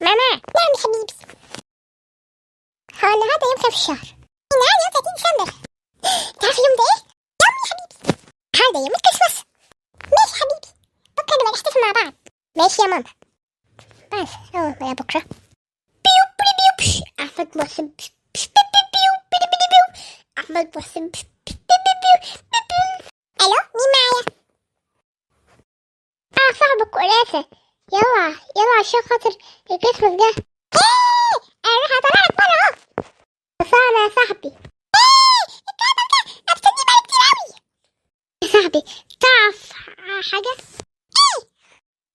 ماما. نعم يا حبيبي. هو النهارده يوم كام في الشهر؟ النهارده يوم 30 ديسمبر. تعرف اليوم ده ايه؟ يوم يا حبيبي. النهارده يوم الكريسماس. ماشي يا حبيبي، بكره نبقى نحتفل مع بعض. ماشي يا ماما. بس هو يا بكره. بيو بيو بيو بش. احمد محسن بش بش بي بي بيو بي بي بيو. احمد محسن بش بش بي بي بيو بي بي. الو، مين معايا؟ اه صاحبك قلافة. يلا يلا عشان خاطر الكريسماس جه. ايه انا راح اطلع لك بره اهو. وصلنا يا صاحبي. ايه الكلام ده؟ انا مستنيه بقالي كتير قوي يا صاحبي. تعرف حاجة؟ ايه؟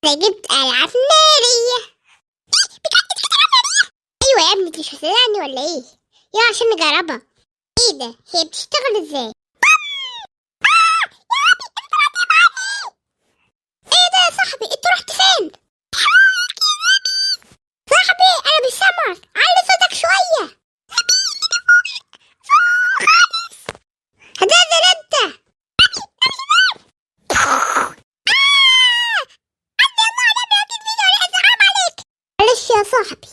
انا جبت العاب نارية. ايه بجد؟ جبت العاب نارية؟ ايوه يا ابني، انت مش هتصدقني ولا ايه؟ يلا عشان نجربها. ايه ده؟ هي بتشتغل ازاي؟ آه يا ربي، انت طلعت معايا. ايه ده يا صاحبي؟ انت رحت فين؟ صاحبي انا مش سامعك، علي صوتك شوية. فوق خالص. هتنزل انت. آه! عندي الله على فيديو ولا حرام عليك. معلش يا صاحبي.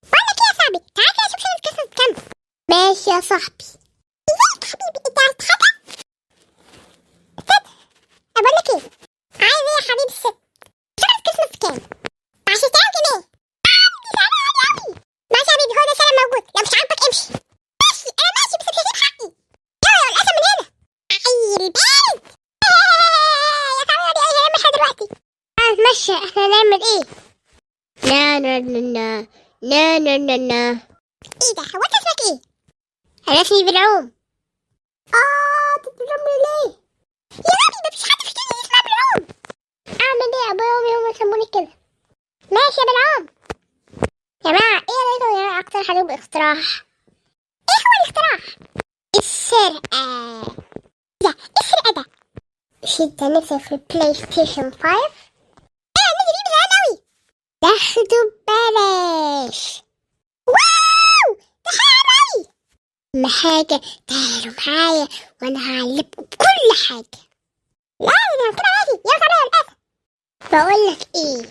بقول لك ايه يا صاحبي، تعالى كده اشوف شنطة كريسماس بكام. ماشي يا صاحبي. ازيك يا حبيبي؟ انت عايز حاجة؟ استنى، بقول لك ايه، عايز ايه يا حبيبي؟ الست شنطة كريسماس بكام؟ 10000 جنيه. دي سعرها غالي قوي. ماشي يا حبيبي، هو ده السعر موجود، لو مش عاجبك امشي. ماشي انا ماشي، بس مش هسيب حقي. يلا يا الاسد من هنا. عيل بارد. يا صاحبي ايه هنعمل دلوقتي؟ اتمشى. احنا نعمل ايه؟ لا لا لا لا لا لا لا لا. ايه ده؟ هو انت اسمك ايه؟ انا اسمي بالعوم. اه انت بالعوم ليه؟ يا ربي مفيش حد في الدنيا يسمع بالعوم. اعمل ايه؟ ابويا وامي هم يسموني كده. ماشي يا بالعوم. يا جماعة ايه رأيكم يا جماعة اقترح عليكم اقتراح؟ ايه هو الاقتراح؟ السرقة. ده ايه السرقة ده؟ مش انت نفسك في البلاي ستيشن 5؟ ايه النادي دي زمان اوي. تاخده ببلاش. wow ده حلو اوي. اهم حاجة تعالوا معايا وانا هعلمكم كل حاجة. لا انا كده ماشي. يلا تعالوا يا الاسد. بقول لك ايه؟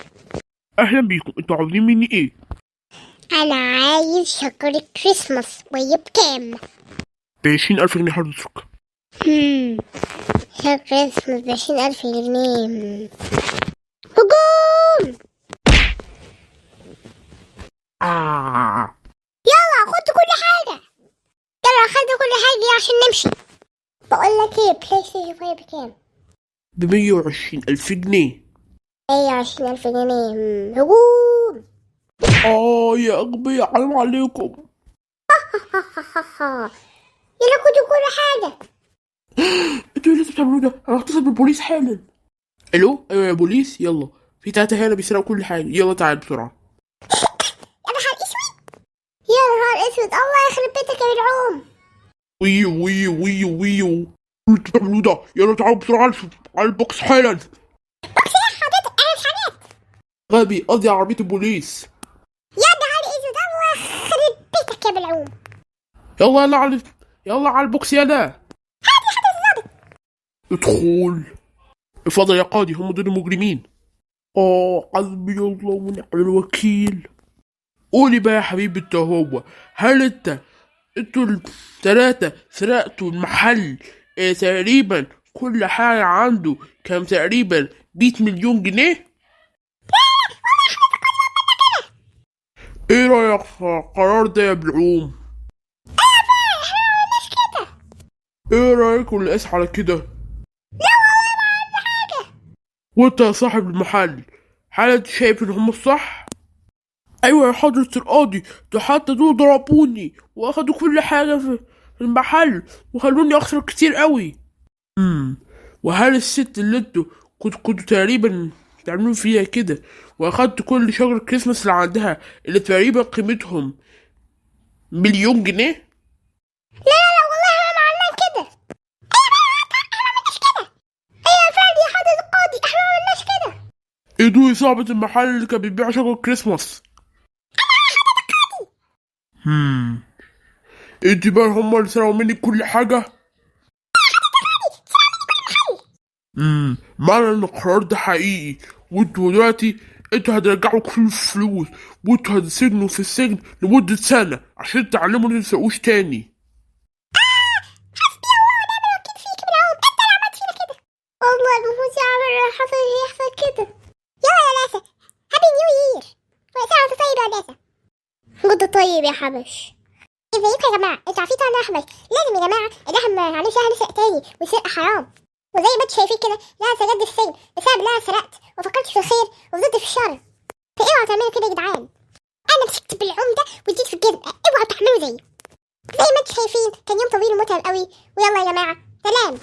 اهلا بيكم، انتوا عاوزين مني ايه؟ انا عايز شجرة كريسماس، وهي بكام؟ ب20000 جنيه حضرتك. شجرة كريسماس ب20000 جنيه. هجوم! آه. يلا خدوا كل حاجة. يلا خدوا كل حاجة عشان نمشي. بقول لك ايه، بلاي ستيشن 5 بكام؟ ب120000 جنيه. 120000 جنيه. هجوم! اه يا اغبياء، حرام عليكم. يلا خدوا كل حاجة. انتوا ايه اللي بتعملوه ده؟ انا هتصل بالبوليس حالا. الو، ايوه يا بوليس، يلا في 3 هنا بيسرقوا كل حاجة، يلا تعال بسرعة. يا نهار اسود، يا نهار اسود، الله يخرب بيتك يا بالعوم. ويو ويو ويو ويو، انتوا بتعملوه ده؟ يلا تعالوا بسرعة على البوكس حالا. بوكس ايه حضرتك؟ انا مش عارف. غبي، قصدي على عربية البوليس. يا نهار اسود، الله يخرب بيتك يا بالعوم. يلا يلا على، يلا على البوكس يلا. هادي حضرة الظابط. ادخل. اتفضل يا قاضي، هم دول المجرمين. حسبي الله ونعم الوكيل. قولي بقى يا حبيبي انت هو، هل انتوا التلاتة سرقتوا المحل؟ اه تقريبا كل حاجة عنده كان تقريبا 100 مليون جنيه. ايه رأيك في القرار ده يا بالعوم؟ ايه رأيك واللي قاس على كده؟ لا والله ما عندي حاجة. وانت يا صاحب المحل، هل انت شايف ان هم الصح؟ ايوه يا حضرة القاضي، ده حتى دول ضربوني واخدوا كل حاجة في المحل وخلوني اخسر كتير قوي. وهل الست اللي انتوا كنتوا تقريبا تعملوا فيها كده واخدتوا كل شجر كريسماس اللي عندها اللي تقريبا قيمتهم 1,000,000 جنيه؟ لا لا لا والله ما عملنا كده. ايوه احنا ما عملناش كده. ايوه فعلا يا حضرة القاضي، احنا ما عملناش كده. ايه دول صاحبة المحل اللي كان بيبيع شجر كريسماس؟ انت بقى هم اللي سرقوا مني كل حاجة؟ معنى ان القرار ده حقيقي، وانتوا دلوقتي انتوا هترجعوا كل الفلوس، وانتوا هتسجنوا في السجن لمدة سنة عشان تعلموا ما تسرقوش تاني. حسبي الله ونعم الوكيل فيك بالعوم، انت اللي عملت فينا كده. والله المفروض يعمل حصل يحصل كده. يلا يا لاسة، happy new year، وسنة وانت طيب يا لاسة. good طيب يا حبش. ازيكم يا جماعة؟ انتوا عارفين طبعا إن انا حبش. لازم يا جماعة ان احنا ما نعملش نسرق تاني، والسرقة حرام. وزي ما انتوا شايفين كده لا سجدت في السجن بسبب ان انا سرقت وفكرت في الخير وفضلت في الشر. فاوعوا تعملوا كده يا جدعان. انا مسكت بالعمدة وجيت في الجزم، اوعوا تعملوا زيي. زي ما انتوا شايفين كان يوم طويل ومتعب قوي. ويلا يا جماعة سلام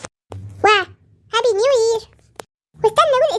و happy new year، واستنى جزء